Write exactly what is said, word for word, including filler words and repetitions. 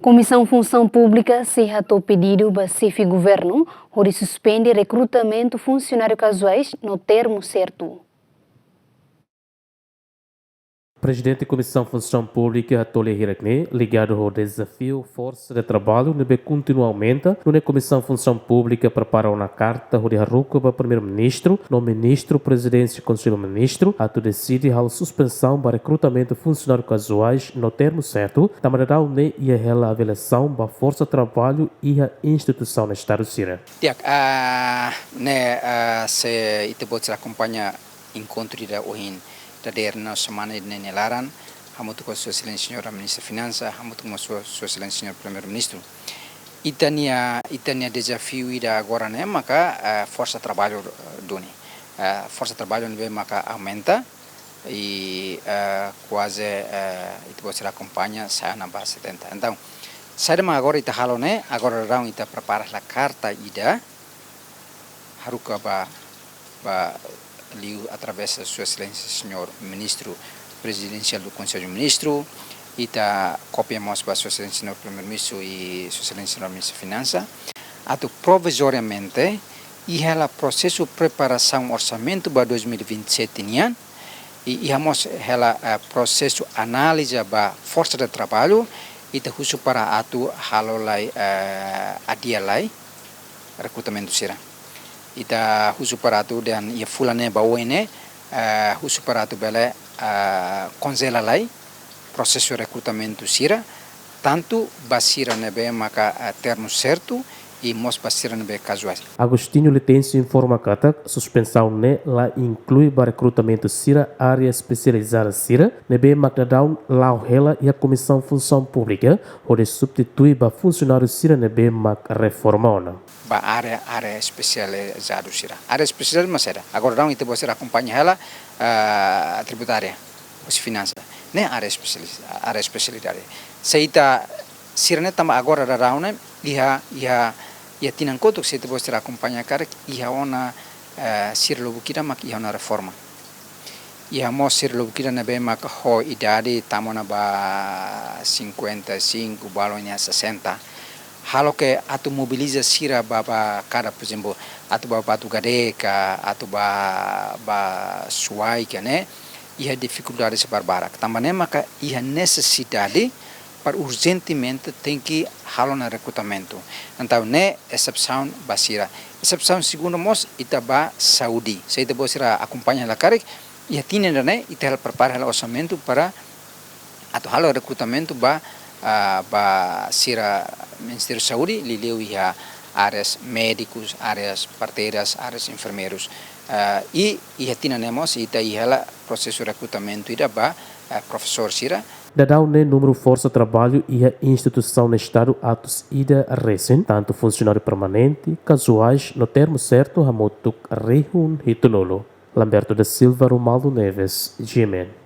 Komisaun Funsaun Públika sei hato'o pedidu ba xefe governu hodi suspende rekrutamentu funsionáriu kazuais no termu sertu. Prezidente Komisaun Funsaun Públika hato'o lia hirak-ne'e, ligadu ho dezafiu forsa de traballu ne'ebé kontinua aumenta, nune'e Komisaun Funsaun Públika prepara ona karta hodi haruka ba Primeiru-Ministru no Ministru Prezidénsia Konsellu Ministru atu deside halo suspensaun ba rekrutamentu funsionáriu kazuais no termu sertu, tanba daudaun ne'e iha hela avaliasaun ba forsa traballu iha instituisaun Estadu sira. Di'ak, ah, ne'e, ah, se ita-boot sira akompaña enkontru ida ohin dadeer no semana ida-ne'e nia laran, hamutuk ho Sua Exelénsia Señora Ministra Finansa, hamutuk ho Sua, Sua Exelénsia Señor Primeiru-Ministru. Ita-nia, ita-nia dezafiu ida agora ne'e maka, eh, forsa traballu duni. Eh, forsa traballu ne'ebé maka aumenta i, eh, kuaze, eh, ita-boot sira akompaña sa'e ona ba setenta. Entaun, saida mak agora ita halo ne'e, agora daudaun ita prepara hela karta ida, haruka ba, ba liu através Sua Exelénsia Señor Ministru Prezidensiál do Konsellu Ministru, ita kopia mós ba Sua Exelénsia Señor Primeiru-Ministru i Sua Exelénsia Señor Ministru Finansa, atu provizoriamente iha hela prosesu preparasaun orsamentu ba dois mil e vinte e sete nian, i iha mós hela, eh, prosesu análiza ba forsa de traballu, ita husu para atu halo lai, eh, adia lai rekrutamentu sira. Ita husu para atu dehan iha fulan ne'e ba oin ne'e, eh, husu para atu bele, eh, konjela lai prosesu rekrutamentu sira, tantu ba sira ne'ebé maka, eh, termu sertu i mós ba sira ne'ebé kazuais. Agostinho Letêncio informa katak suspensaun ne'e la inklui ba rekrutamentu sira área espesializada sira ne'ebé mak daudaun la'o hela iha Komisaun Funsaun Públika hodi substitui ba funsionáriu sira ne'ebé mak reforma ona. Ba área, área espesializadu sira. Área espesializadu mak saida? Agora daudaun ita-boot sira akompaña hela, ah, tributária, husi finansa. Ne'e área espesialis-, área espesialidade. Se ita sira-ne'e tanba agora daudaun ne'e iha, iha, iha tinan kotuk se ita-boot sira akompaña karik iha ona, eh, sira lubuk ida mak iha ona reforma. Iha mós sira lubuk ida ne'ebé mak ho idade tama ona ba cinquenta e cinco, balun iha sessenta. Halo ke atu mobiliza sira ba, ba kada, por ezemplu, atu ba Batu Gade ka, atu ba, ba Suai ka ne'e, iha difikuldade sira barbarak. Tanba ne'e maka iha nesesidade para urjentemente tenke halo ona rekrutamentu. Entaun ne'e esepsaun ba sira. Esepsaun segundu mós ita ba saúde. Se ita-boot sira akompaña hela karik, iha tinan ida-ne'e ita hela prepara hela orsamentu para atu halo rekrutamentu ba, ah, ba sira Ministériu Saúde, liuliu iha áreas médikus, áreas parteiras, áreas enfermeirus. Ah, i iha tinan ne'e mós ita iha hela prosesu rekrutamentu ida ba, eh, profesór sira. Daudaun ne'e númeru forsa traballu iha instituisaun Estadu atus ida resin, tantu funsionáriu permanente, kazuais no termu sertu hamutuk rihun hitunulu. Lamberto da Silva, Romualdo Neves, G M N.